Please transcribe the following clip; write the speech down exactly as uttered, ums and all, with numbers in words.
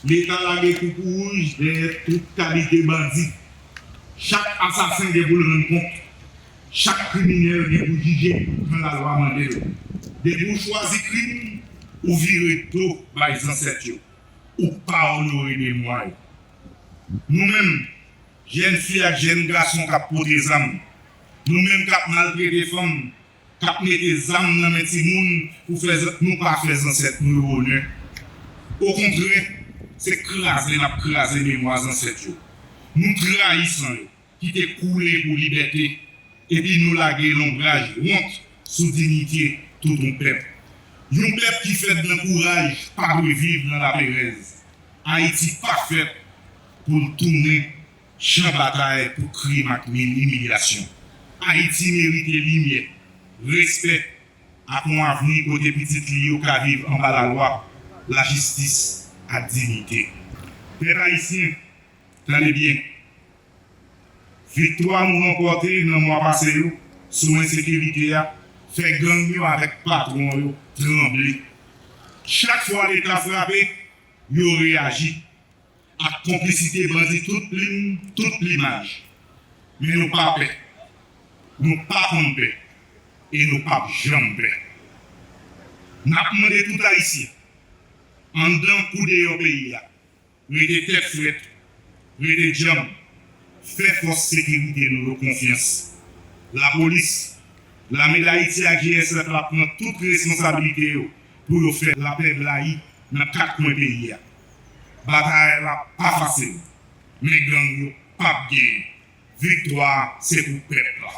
Leta lage koukouwouj dèyè tout kalite bandi. Chak asasen gen pou l rann kont. Chak kriminèl gen pou jije jan lalwa mande l. Depi w chwazi krim, ou vire do bay zansèt yo. Ou pa onore memwa yo. Nou menm, jèn fi ak jèn gason k ap pote zam, nou menm k ap maltrete fanm, k ap mete zam nan men timoun pou fè zan-, nou pa fè zansèt nou yo onè. Okontrè, se kraze n ap kraze memwa zansèt yo. Nou trayi san yo, ki te koule pou libète, epi nou lage lonbraj wont sou diyite tout yon pèp. Yon pèp ki fèt nan kouraj pa dwe viv nan laperèz. Ayiti pa fèt pou l tounen chan batay pou krim ak mil imilyasyon. Ayiti merite limyè, respè, ak yon avni kote pitit li yo ka viv anba lalwa, lajistis ak diyite. Pèp ayisyen, tande byen. Viktwa nou ranpòte nan mwa pase yo sou ensekirite a fè gang yo avèk patwon yo tranble. Chak fwa Leta frape, yo reyaji ak konplisite bandi tout plim, tout plimaj. Men nou pa pè. Nou pa konn pè. E nou p ap janm pè. N ap mande tout Ayisyen, anndan kou deyò peyi a, rete tèt frèt, rete djanm, fè fòs sekirite nou yo konfyans. Lapolis, Lame Dayiti ak G S F la pran tout responsablite yo pou yo fè lapè blayi nan kat kwen peyi a. Batay la pa fasil, men gang yo p ap genyen. Viktwa a se pou pèp la.